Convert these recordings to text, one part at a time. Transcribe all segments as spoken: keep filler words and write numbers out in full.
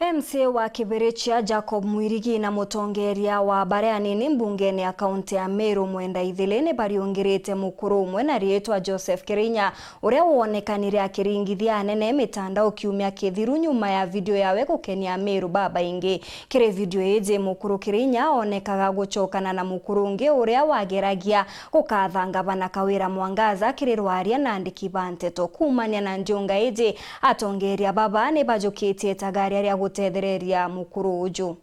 M C A wa Kibirichia Jacob Mwirigi na mutongeria wa baria anini mbungene ya kaunti ya Meru Mwenda Ithili ni bariungirite mukuru umwe na riitwa Joseph Kirinya, uria wonekanire akiringithia anene mitandao kiumia kithiru nyuma ya video yawe gukenia Ameru babaingi. Kiri video iji, mukuru Kirinya onekaga gucokana na mukuru ungi uria wageragia gukatha ngavana Kawira Mwangaza kiri rwaria na andiki ba nteto. Kuumania na njiunga iji, atongeria baba ni bajukitie itagaria ria gutethereria mukuru uju.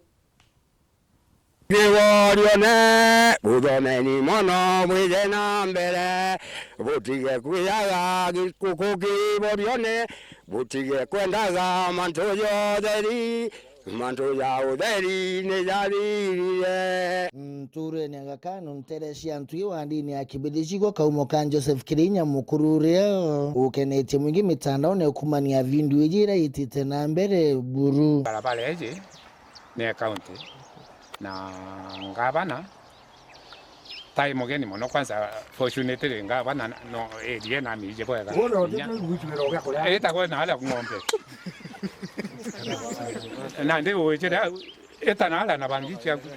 Kiborione, buthomeni mono, bwije na mbere, butige kwijaga gikuku kiborione, butige kwendaga mantu ja utheri, mantu ja utheri ni jathirire. Nturene ya Gakanu, ntere cia Ntui wa ndini ya Kibirichia, kaumo ka Joseph Kirinya mukuru uria ukenetie mwingi mitandaone kumania video iji iria itite na mbere buru. Barabara iji ni ya county, na ngavana tai mugeni mono, kwanza fortunately ngavana no area na miji bwega. Wona utete gwicwira ugia kuria. Itagwo na ala ng'ombe. Na ndi wijira ita na ala na bangi ciaku.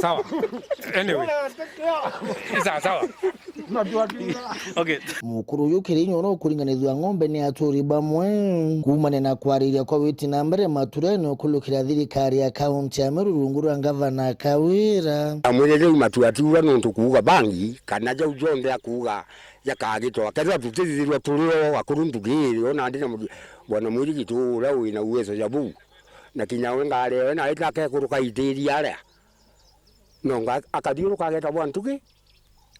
Sawa. Anyway. Sawa, sawa. Okay. Mukuru uyu Kirinya uria ukuringanithua ng'ombe ni aturi bamwe. Kuumania na kwariria kwa witi na mbere maturene ukulukira thirikari ya kaunti ya Meru rungu rwa ngavana Kawira. Amwire riu matu atiura nontu kuuga bangi kana jau jonthe akuuga jakagitwa. Kethira tutithithirwa turi o akuru ntugi iri, o nandi na mu-, bwana Mwirigi tu uria wina uwezo ja buu. Na kinya we ngari ewe naita akekuruka itiria aria. No nga-, akathiuruka ageta bwa ntugi,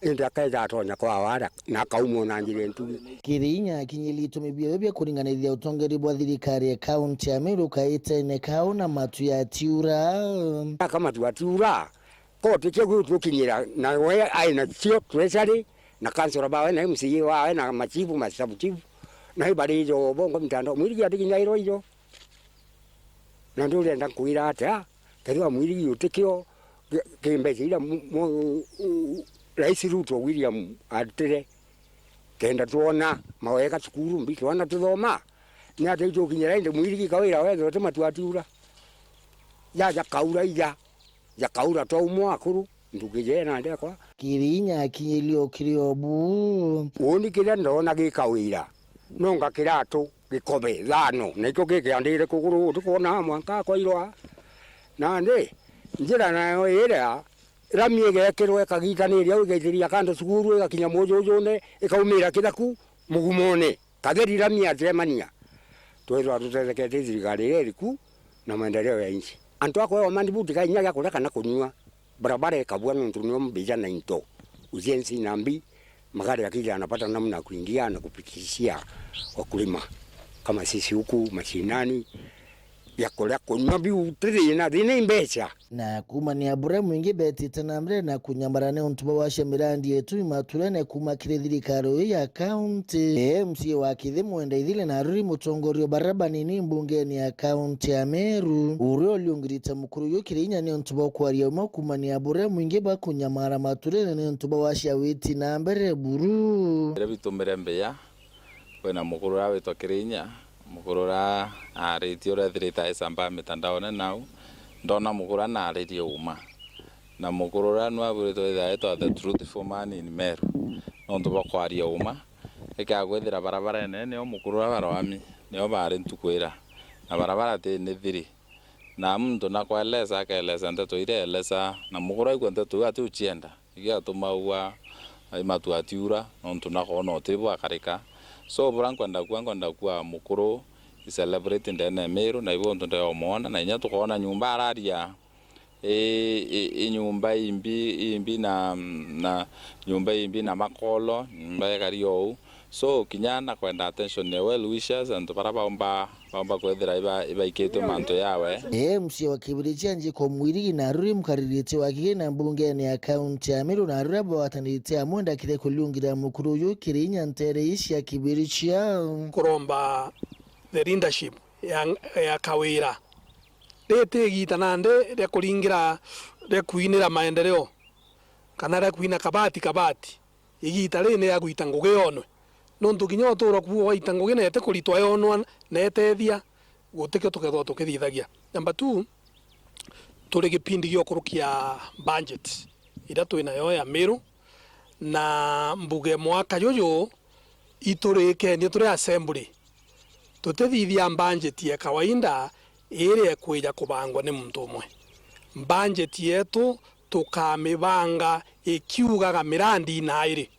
indi akeja atonya kwa wara, na akauma na njira ntugi. Kirinya akinyiri itumi biawe bia kuringanithia utongeri bwa thirikari ya kaunti ya Meru kaitene kao na matu ya tiura. Aka matu atiura, koti kia gwi tukinyira, na we ai na cio treasury, na kansora bawe, na M C A wawe, na machifu, ma sub chifu, na ibari ijo bongo mitandao, Mwirigi atikinyairwa ijo. Na ndi urenda nkwira atia, kethira Mwirigi utikio ki-, ki mbeca iria mu-, mu-, u-, Rais Ruto William arutire, kenda twona mawega cukuru mbi, twana tuthoma, ni atia itukinyira indi Mwirigi Kawira wethirwe ti matu atiura? Jaja kaura ija. Jakaura twaumwa akuru, nduki jee na ndekwa. Kirinya akinyilio kiri obu. Uuni kiria ndona gikawira, nonga kiratu gikobe thano, na ikio gikiandire kuguru, utikwona mwanka akwa iroa. Nandi, njira nayo iria, rami igekirwa ikagitaniria au igaithiria kando cukuru, igakinya mujujune, ikaumira kithaku mugumone. Katheri rami atiremania, twethirwa tutetheketie thirikari iria iriku na maendeleo ya nchi. Antu akwa wa Mandibuti kainya gia kuria kana kunyua, barabara ikabua nontu nio mbija na into, ujenzi na mbi, magari yakija yanapata namna ya kuingia na kupitishia wakulima kama sisi huku mashinani, bia kuria kunyua biu ti thina, thina i mbeca. Na kuumania buria mwingi betite na mbere na kunyamara ni untu bwa wacia mirandi yetu imaturene kuuma kiri thirikari uyu ya kaunti. M C A wa Kithi Mwenda Ithile na aruri mutongoria baria banini mbungeni ya kaunti ya Meru, uria uliungirite mukuru uyu Kirinya ni untu bwa kwaria uma kuumania buria mwingi bwa kunyamara maturene ni untu bwa wacia witi na mbere buru. Biria bitumire mbia, kwina mukuru uria witwa Kirinya, mukuru uria aaritie uria ethirite aicambaa mitandaone nau, ndona mukuru uria naaririe uma. Na mukuru uria nu aburitwe withira aitwa the truthful man in Meru, nontu bwa kwaria uma. Ikeaga kwithira barabarene nio mukuru uria baroami, nio baari ntuku ira. Na barabara ti ni thiri. Na muntu nakwaeleza, akaeleza nteto iria eleza, na mukuru aikua nteto iu ati ucienda. Igiatuma ugwa, ai matu atiura, nontu nakoona uti bwakarika. So, bura nkwenda kua, nkwenda kua mukuru, i celebrate ndene ya Meru, na ibo untu ndeomwona, na inya tukoona nyumba araria, i, i, i nyumba imbi, imbi na, na nyumba imbi na makolo, nyumba ikari ou. So, kinya na kwenda attention ya well wishers, antu bara baumba, baumba kwethira iba-, ibaikitwe mantu yawe. M C A wa Kibirichia Njiko Mwirigi na aruri mukaririti wa kigina mbungene ya kaunti ya Meru na aruri bagwatanirite amwe ndakire kuliungira mukuru uyu Kirinya ntere ii cia Kibirichia. Kuromba the leadership ya, ya Kawira. Riti igita nandi ria kuringira, ria kuinira maendeleo, kana ria kuina kabati kabati. Igita riri ni ria gwita ngugi yonwe, nontu kinya utuuro kuuga waita ngugi na iti kuritwa yonwa na itethia, Gutikio tukethirwa tukithithagia. Number two, turi gipindi gia ukurukia budget iria twi nayo ya Miru, na mbuge mwaka juju iturikenie turi assembly, tutithithia budget ya kawaida iria ikwija kubangwa ni muntu umwe. Budget yetu tukamibanga ikiugaga mirandi inairi,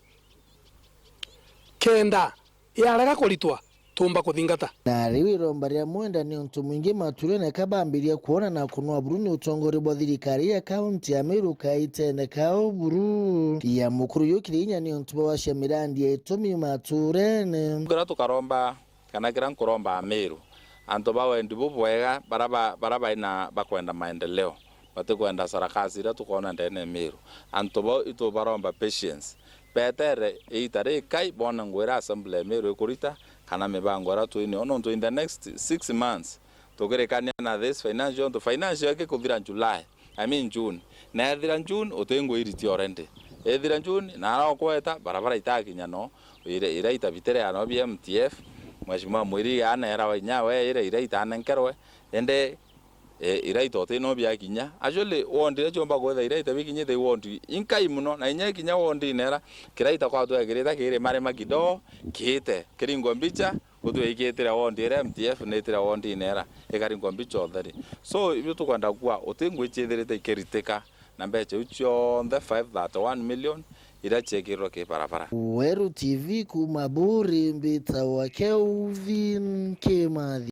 kenda yarega kuritwa, tuumba kuthingata. Na riu iromba ria mwenda ni untu mwingi maturene kabambiria kwona na kunwa buru ni utongoria bwa thirikari ya kaunti ya Meru kaitene kao buru ya mukuru yukire inya ni untu bwa wacia mirandi ya itumi maturene. Kira tukaromba, kana kira nkuromba Ameru, antu ba wendi bubwega, bara ba-, bara baina bakwenda maendeleo, batikwenda sarakasi iria tukoona ndene ya Meru. Antu bau itubaromba patience. Betere iita rikai boone ngugi iria assembly ya Meru ikurita, kana mibango iria twinio, nontu in the next six months tukirikania na this financial, nontu financial ikikuthira July, I mean June, na ethira June uti ngugi iriti already, ethira June na ara ukweta barabara itakinya no, ira, ira itabitire ya no bia M T F, Mheshimiwa Mwirigi anera wa inya we ira, ira itanenkerwe, ende e, iraita uti no biakinya. Actually, ward iria ciumba kwitha iraita bikinyite i ward inkai mono, na inya ikinya ward inera, kiraita kwa twekirite kiri marima kidogo, kiite, kiringwa mbicha, gutwikitire ward iria M T F nitire ward inera, ikaringwa mbicha utheri. So, ibio tukwenda kuuga, uti ngugi ciithirite ikiritika, na mbecha iu cionthe five thirty-one million iria ciekirwe ki barabara. Weru T V kuuma Buri, mbitawa Kelvin Kimathi.